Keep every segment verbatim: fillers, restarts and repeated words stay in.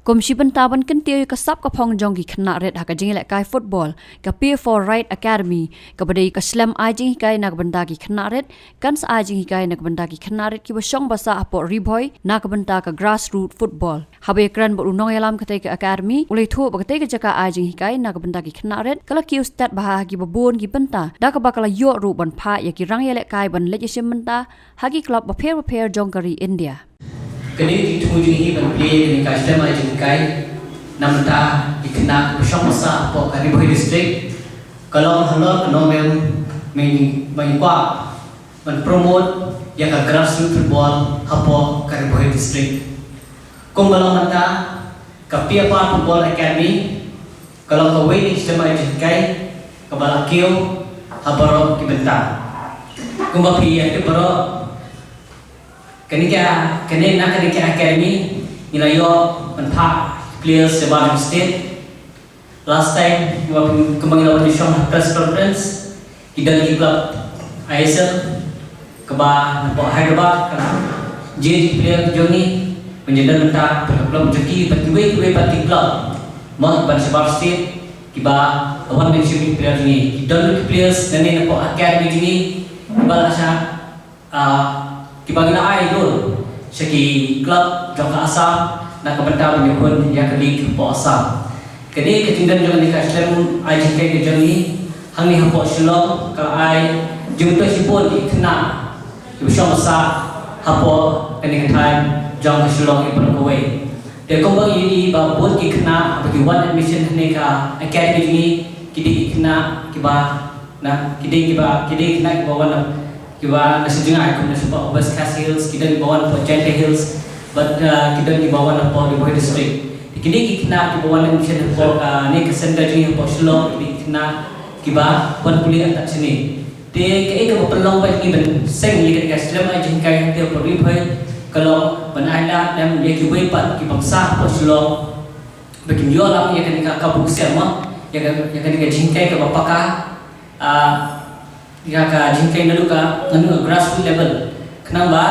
Kum shi bynta ban kyntiew ïa ka sap ka phong jong ki khynnah rit ha ka jingïalehkai football, ka P F R Right Academy, kaba dei ka shlem ai jinghikai na ka bynta ki khynnah rit, kan sa ai jinghikai na ka bynta ki khynnah rit kiba shong ba sah hapoh Ri Bhoi na ka bynta ka grassroot football. Haba ïakren bad u nongïalam katei ka academy, u la ïathuh ba katei ka jaka ai jinghikai na ka bynta ki khynnah rit ka la kiew stet bha ha kiba bun ki bynta, da kaba ka la ïoh ruh ban phah ïa ki rangïalehkai ban leit ïashim bynta ha ki club bapher bapher jong ka ri India. Kane ka jingthmu jong ngi ban plie ïa kane ka shlem ai jinghikai na ka bynta ki khynnah ba shong ba sah hapoh ka Ri Bhoi District ka long halor ka nongrim ba ngi kwah ban promote ïa ka grassroot football hapoh ka Ri Bhoi District. Kumba long mynta, ka P F R Football Academy ka long kawei na ki shlem ai jinghikai kaba la kiew ha baroh ki bynta. Kumba phi ïa tip baroh, kane ka, kane na kane ka academy ngi la ïoh ban phah players shabar jong state. Last time, kumba, kumba ngi la wan shong ha press conference, ki don ki club I S L kaba napoh Hyderabad, ka la jied ki player jong ngi ban ïadon bynta bad ka club jong ki, bad kiwei kiwei pat ki club, mo, ban shabar state, kiba wan ban shim ki player jong ngi. Ki don ki players nangne napoh academy jong ngi kiba la shah, ah, kiba ngi la ai dur sha ki club jong ka Assam na ka bynta ban ïakhun ïa ka league hapoh Assam. Kane ka jingdon jong kane ka shlem ai jinghikai ka jong ngi hangne hapoh Shillong ka la ai jingmyntoi shibun ïa ki khynnah kiba shong ba sah hapoh kane ka thaiñ jong ka Shillong ïa baroh kawei. Te kumba ngi ïohi ba bun ki khynnah ba ki wan admission ha kane ka academy jong ngi ki dei ki khynnah kiba na, ki dei kiba, ki dei ki khynnah kiba wan na, kiba na sha jngai, kum na shapoh West Khasi Hills, ki don kiba wan napoh Jaintia Hills, bad, uh, ki don kiba wan napoh Ri Bhoi District. Te ki dei ki khynnah kiba wan admission hapoh, uh, kane ka center jong ngi hapoh Shillong, ki dei ki khynnah kiba wan pule artat shane. Te kaei kaba pynlong ba ngi ban seng ïa kane ka shlem ai jinghikai hangtei hapoh Ri Bhoi ka long ban ai lad lem ïa kiwei pat ki bangsa hapoh Shillong ba kin ïoh lang ïa kane ka kabu ksiar, mo, ïa ka, ïa kane ka jinghikai kaba paka, ah, ïa ka jinghikai naduh ka, naduh ka grassroots level. Khnang ba,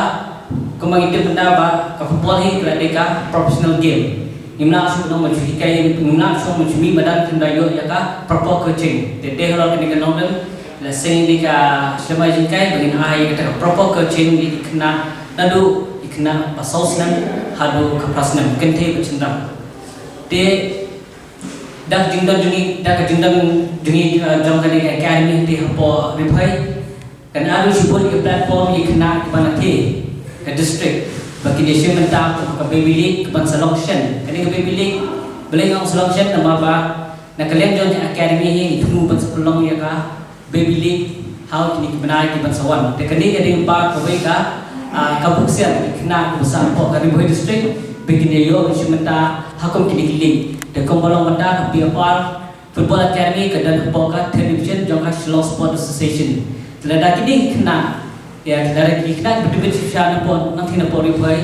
kumba ngi tip mynta ba ka football hi ka la dei ka professional game. Ngim lah shuh ban ong ban shu hikai, ngim lah shuh ban shu mih madan tang ba ïoh ïa ka proper coaching. Te dei halor kane ka nongrim la seng ïa ka shlem ai jinghikai ba ngin ai ïa kata ka proper coaching ïa ki khynnah naduh ki khynnah ba saw snem haduh ka phra snem, kynthei bad shynrang. Te da ka jingdon jong ngi, da ka jingdon jong ngi, eh, jong kane ka academy hangtei hapoh Ri Bhoi, kan ai ruh shibun ki platform ïa ki khynnah kiba na thei ka district ba kin ïashim bynta kum ka Baby League kaban sa long shen. Kane ka Baby League balei nga ong sa long shen, namar ba na ka liang jong ka academy hi ngi thmu ban sa pynlong ïa ka Baby League ha kine ki bnai kiban sa wan. Te kane ka dei ba kawei ka, ah, kabu ksiar ïa ki khynnah kiba sah hapoh ka Ri Bhoi District ba kin ïoh ban shim bynta ha kum kine ki league. Te kumba long mynta ka P F R Football Academy ka don hapoh ka third division jong ka Shillong Sports Association. Te lada kine ki khynnah, ïa, lada ki khynnah kiba tip shisha napoh, nangtei napoh Ri Bhoi,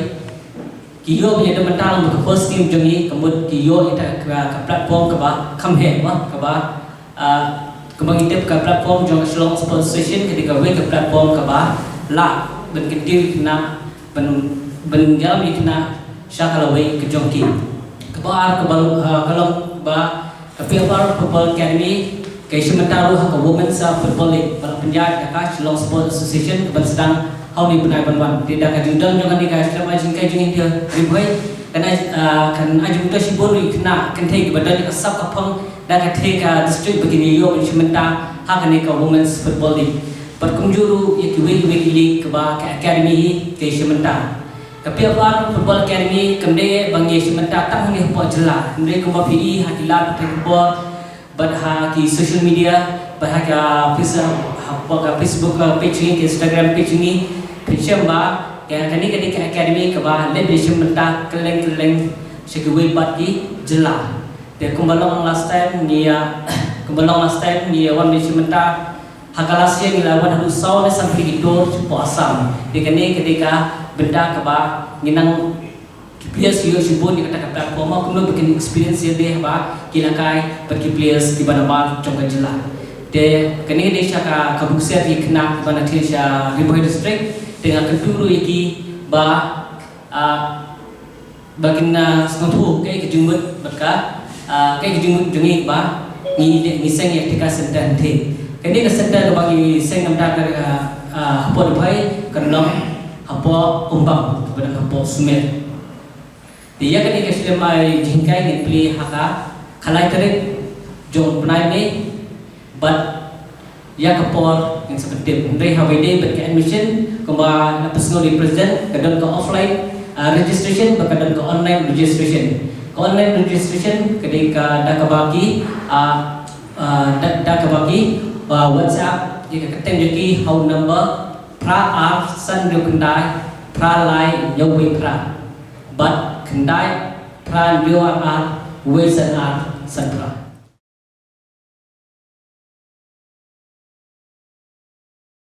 ki ïoh ban ïadon bynta lang bad ka first team jong ngi, ka mut ki ïoh ïa ka, ka platform kaba kham heh, mo, kaba, ah, kumba ngi tip ka platform jong ka Shillong Sports Association ka dei kawei ka platform kaba lah ban kyntiew ïa ki khynnah, ban, ban ïalam ïa ki khynnah sha ka lawei ka jong ki. Kaba ar kaba, ah, ka long ba ka P F R Football Academy ka ïashim bynta ruh ha ka Women's, ah, Football League ba la pynïaid da ka Shillong Sports Association kaban sdang ha une u bnai ban wan. Te da ka jingdon jong kane ka shlem ai jinghikai jong ngi hangtei ha Ri Bhoi, kan ai, ah, kan ai jingmyntoi shibun ruh ïa ki khynnah kynthei kiba don ïa ka sap ka phong da ka thei ka district ba kin ïoh ban shim bynta ha kane ka Women's Football League. Bad kumjuh ruh ïa kiwei kiwei ki league kaba ka academy hi ka ïashim bynta. Ka P F R Football Academy kam dei ba ngi ïashim bynta tang hangne hapoh jylla. Hynrei kumba phi i ha ki lad pathai khubor bad ha ki social media, bad ha ka Face-, ha, ha ka Facebook, uh, page ngi, ka Instagram page ngi, phin shem ba ka, kane ka dei ka academy kaba leit ïashim bynta kylleng kylleng sha kiwei pat ki jylla. Te kumba long last time ngi ïa, kumba long last time ngi ïa wan ïashim bynta ha ka last year ngi la wan haduh saw ne sanphew ki tour shapoh Assam. Te kane ka dei ka bynta kaba ngi nang ki players ïoh shibun ïa kata ka platform, kumno ba kin experience ïa, dei haba ki la kai bad ki players kiba nabar jong ka jylla. Te kane ka dei sha ka, ka buk set ïa ki khynnah kiba na thei sha Ri Bhoi District. Te nga kyntu ruh ïa ki ba, ah, Ba kin, ah, sngewthuh kaei ka jingmut bad ka, ah, kaei ka jingmut jong ngi ba ngi, ngi seng ïa ka center hynrei. Kane ka center kaba ngi seng namar ka, ah, ah, hapoh Dubai kan long hapoh Umbam, kaba dang hapoh Sumit. Te ïa kane ka shlem ai jinghikai ngin plie ha ka khatlai tarik jong u bnai May, bad ïa ka por ngin sa pyntip. Hynrei ha kaba ïadei bad ka admission, kumba la pynsngew da i president, ka don ka offline, ah, registration bad ka don ka online registration. Ka online registration ka dei ka da kaba ki, ah, ah, da, da kaba ki, ah, WhatsApp ïa ka kyrteng jong ki ha u number phra ar san hynriew khyndai phra lai hynñiew wei phra bad khyndai phra hynriew ar ar wei san ar san phra.